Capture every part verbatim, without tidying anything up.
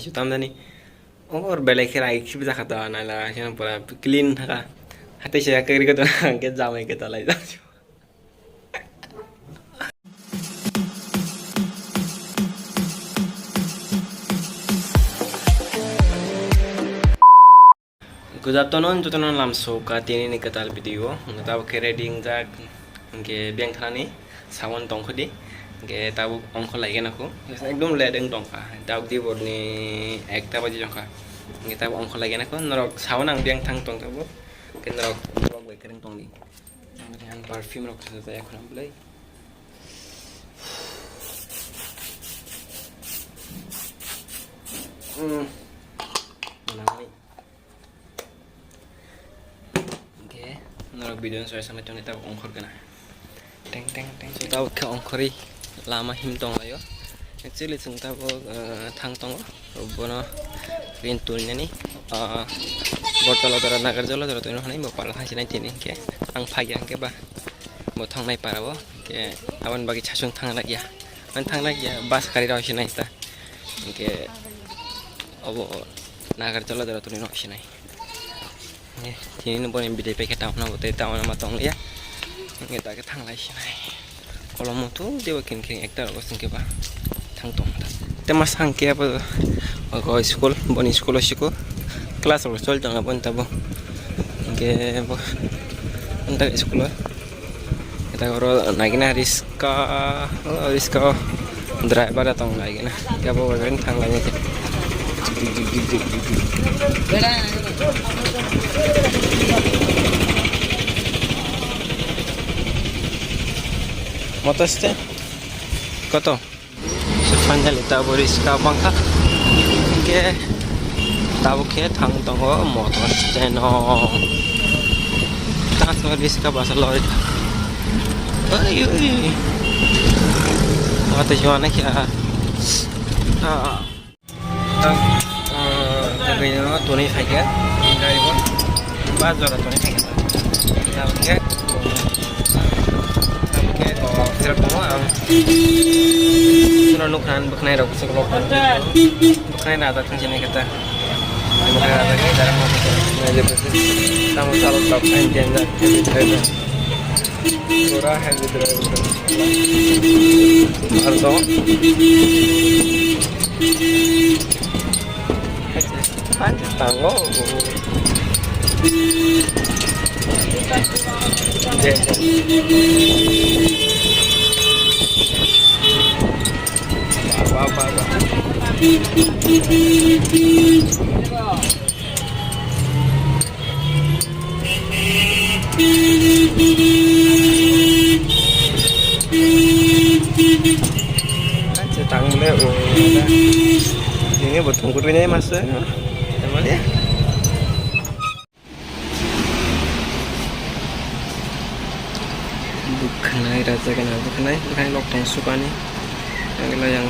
Tamjani or belai khe rai khibi jakha ta naila khe pura clean thaka. Hatai se kagri ko to ke jamai ke talai. Good afternoon, jotono lamsok ka tini ni kwtal video. Tabuk khe ready wngjak, hwnkhe biyang thanani sabon tongkho di, hwnkhe tabuk ongkho laigena kho. Ekdom late wng tongkha, tabuk di borni ekta baji tongkha. Hwnkhe tabuk ongkho laigena kho, norok sabon ang biyang thang tong tabuk, hwnkhe norok vlog bai kwrwng tong di. Ang perfume rok sajak ya khuna belai. Hmm. Manamani. Hwnkhe norok video no soi samai tongni tabuk ongkhor gana. Teng, teng, teng. So, tabuk khe ongkhorwi lama him tonglaio. Actually, chwng tabuk, uh, thang tongo. Bono rin turinani, uh, Bortala jora, Nagarjala jora turinani bo pala hai sinai tini hwnkhe ang phagya hwnkhe ba bo thangnai para o hwnkhe aboni bagwi sasung thangna ya. Ani thangna ya bus gari rok sinai ta. Hwnkhe obo Nagarjala jora turinani sinai. Eh, tini no boni bidai paikhe town o, tei town o ma tong liya. Hwnkhe da khe thanglai sinai. Kolom o tu deba kin kin ekta rogo singke ba thang tong ta. Te ma sangke abo, ogo school, boni school o siko. Class rok choli tong aboni tabo. Hwnkhe bo, anta school o. Eta oro nagina riska, o riska o driver tong nagina. Kebo bai thang lai nake. Motor stand? Koto? So, finally, tabuk riska bangkha. Hingke tabuk khe thang tongo motor stand o. Tang riska basa lori. Oi, oi. Motor jua na kya? Ah. Tang, ah, tangwi no toni phaikha. Gari bo. Ba jora toni phaikha. Tabuk khe, tabuk khe, oh, sirok tongo ang. Puno nukha ang bwkhnai rok bwswk rok. Bwkhnai najak thang sinai khe ta. Bwkhnai najak khe jara mo. Tamo chalok tok ang danger. Pura heavy driver. Ardo. Aja tango. Ba, ba, ba, ba. Acha tang le o. Ini bo thongkur bini masa. Tamani. Bwkhanai raja gana bwkhanai bwkhanai lok tong sukani. Ang lo yang.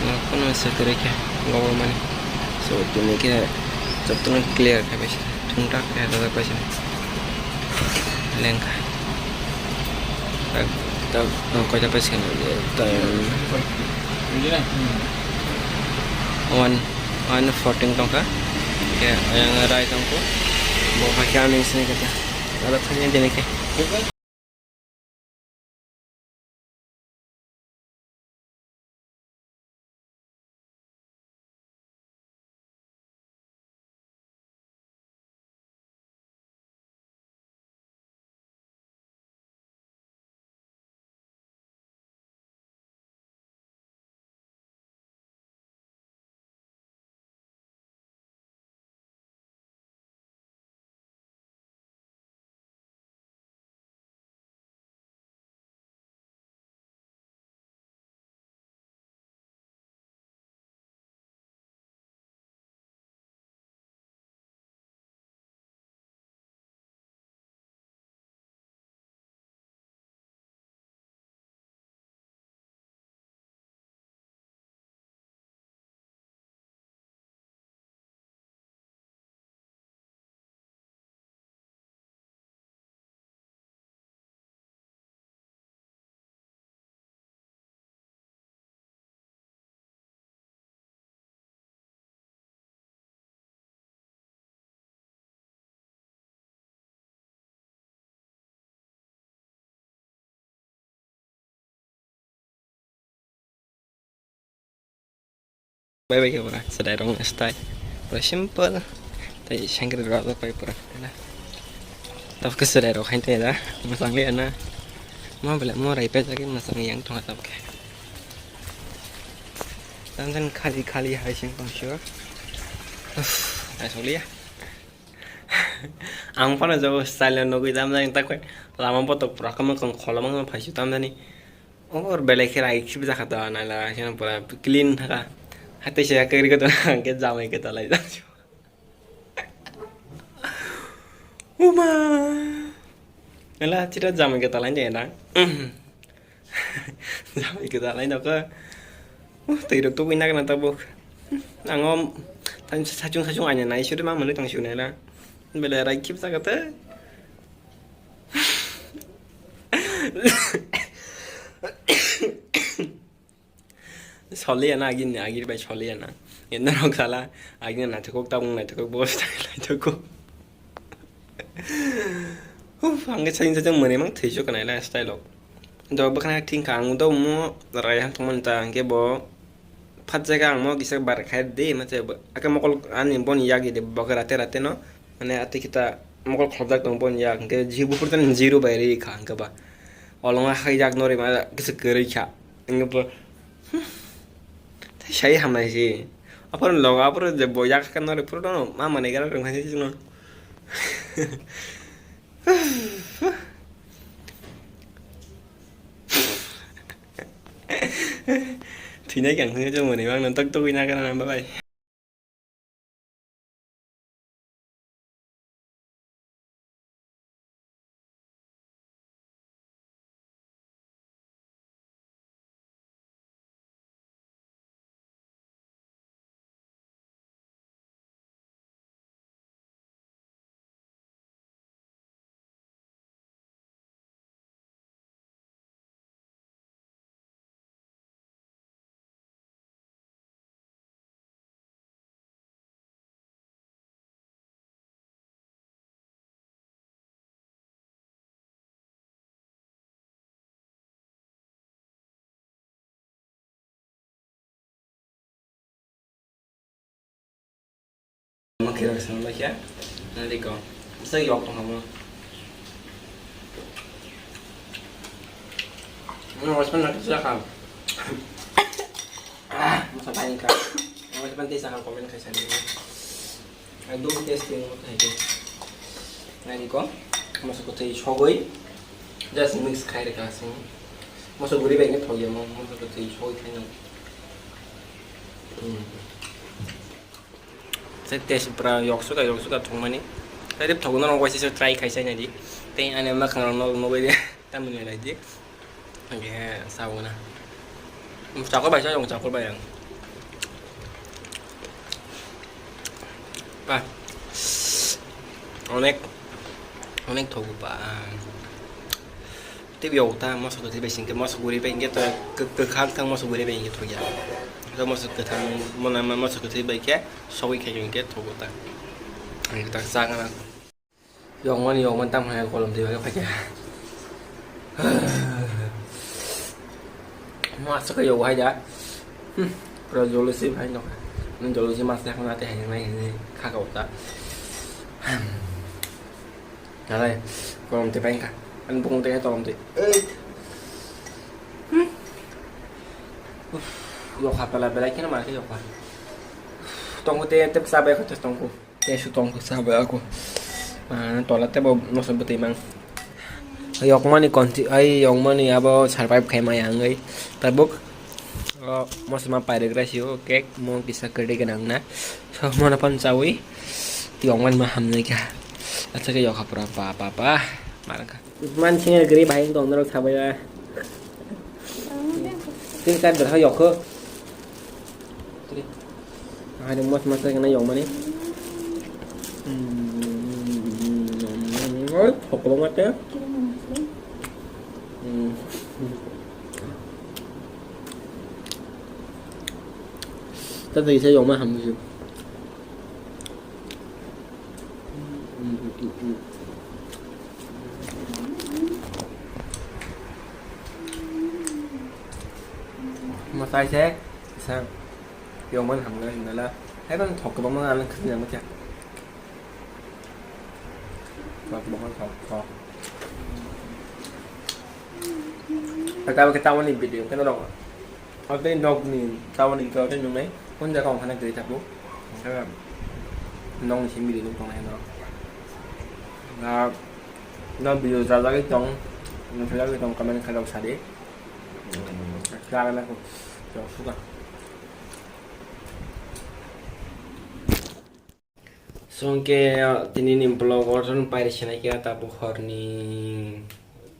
Lok kono se kere khe government. So tini khe jotono clear khe bai se. Thungthak khe rajak bai se. Lengkha. Tak, tak, oh, koita bai se. Tak. One, one fourteen tongkha. Khe yang rai tongkho. Bo hakhe ani sini khe. Ada thani dini khe. Bai bai khe pura chwrai rok style. Pura simple. Tai sengkri rok bai pura. Tabuk khe chwrai rok hain tei da. Mwchang liya na. Mo belai mo rai pajak khe mwchang yang thong tabuk khe. Tamjani khali khali hai sing tong sio. Uff, naisok liya. Ang phano jabo style no nugui tamjani tak pai. Lama botok pura kamo kong kholoma kamo phaisu tamjani. Or belai khe rai khibjak kha to, naila khe pura clean thaka. Hatai se kagri khe to hwnkhe jamai khe talai jak. Uma. Naila chita jamai khe talai de na. Jamai khe talai no khe. Uh, twi rok tubui nagna tabuk. Ang o sachung sachung aina nai suri ma mwnwi tong suri naila. Belai rai khibjak kha to. Soliya na agini, agir bai soliya na. Yen norok sala agini naithokok tabung naithokok bo style naithokok. Huh, ang khe sajing sajing mwnwi mang thwisu kanai la style rok. Do bwkhana thing kha ang do mo rai han thangmani ta hwnkhe bo phat jaga ang mo kisa bar khai de ma se ake mokol ani boni yagi de bo khe rate rate no mane ate kita mokol kholobjak tong boni yak hwnkhe ji buphur tani zero bai ri kha hwnkhe ba. Olongo hai yak no rima kisa kwrwi kha. Hwnkhe bo, hmm, tei sai hamnai si. Aphuru logo, aphuru je bo yak kha no ri phuru no ma manwi gara rwng hai si no. Thwinai kang thwngwi chwng mwnwi mangno tok togwi na kana nang bai. Omo khe rok swnam lai khe, nai di kok. Bwswk yok tong omo. Omo rospan nang kisa kha. Ah, masa bai kha. Omo rospan tei sakha comment khai sani. Ekdom tasty omo khai khe. Nai di kok. Masa kwtwi sogwi. Just mix khai rwkha sini. Masa guri bai khe thok ya omo. Masa kwtwi sogwi khai nang. Hmm. Se test pura yok suka, yok suka thwngmani. Tei rip thogo norok waisa se try khai sai nai di. Tei ani mwkhang rok norok nugwi di. Tamni nai di. Hingke sao na. Chakol bai sa, chakol bai ang. Pa. Onek, onek thogo pa. Tei biyok ta moso kwtwi bai singkhe moso guri bai hingkhe to kwkhak thang moso guri bai hingkhe thokya. To moso kwthang mona moso kwtwi bai khe sogwi khe hingkhe thogo ta. Ang tak sa kana. Yokmani yokmani tam hai kolom twi bai khe phaikha. Moso khe yok hai da. Hmm. Pura jolo si hai nok. Jolo si mas yakna te hai nai kha ka uta. Nalai, kolom twi paikha. Ani bukung twi kolom twi. Ei. Hmm. Uff, yokha pela belai kheno ma khe yokha. Tongkho te, te sa bai kho te tongkho. Te su tongkho sa bai ako. Ah, tola te bo noso bwtwi mang. Yokmani konti, ai yokmani abo survive khai maya wngwi. Tabuk, o, mosma pairwk rai sio, cake, mo kisa kwrwi gwnang na. So, mono phano chawi, tiyokmani ma hamnai kha. Acha khe yokha pura, pa, pa, pa, ma rwkha. Man singa gri bhai wng tong norok sabai ba. Tin kar dor ha yokho. Hari mos mos kena yokmani. Hmm, oi, thoklo mate. Hmm. Tata isa yokma hamni. Masai se, sa. Yongman hamna hinala. Hai bang thok kwbangma ang khajna mukya. Thok kwbangma thok thok. Kata kata wani video kena dong. Ate nog ni tawani ko te nungai. Kun jaga ong khana gari thabu. Kata nong ni simi video tongnai no. Na na video jajagwi tong. Nang jajagwi tong comment khairok sadi. Kaya na ko. Jok suka. So, hwnkhe, tini ni vlog o chwng pairi sinai khe tabuk horni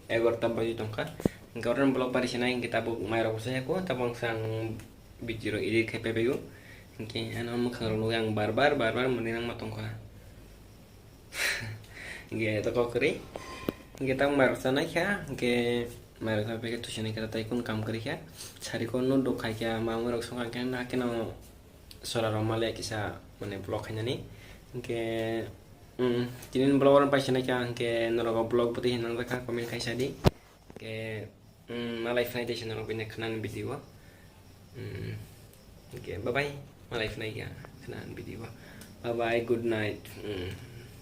egarota baji tongkha. Hwnkhe oro ni vlog pairi sinai hwnkhe tabuk mai rok bwsai ya kho, tabuk ang sang video rok edit khai paibai o. Hwnkhe ano mwkhang rok nugwi ang bar bar, bar bar mwnwi nangma tongkha. Hwnkhe to kok kwrwi. Hwnkhe tabuk mai rok chanai kha, hwnkhe mai rok chapai khe tuisinai khe tai kun kam kwrwi kha. Sari ko nuduk khai kha, mamui rok songkha khe na kheno. Sora rok male kisa mane vlog khainani. Hwnkhe, mm, tini ni vlog oro paisa naikha, hwnkhe norok o vlog bwtwi hinang jakha comment khaisa di. Hwnkhe, mm, malai phnai teisa norok bini khwnani video. Mm, hwnkhe bye bye, malai phnai kha khwnani video. Bye bye, good night. Mm.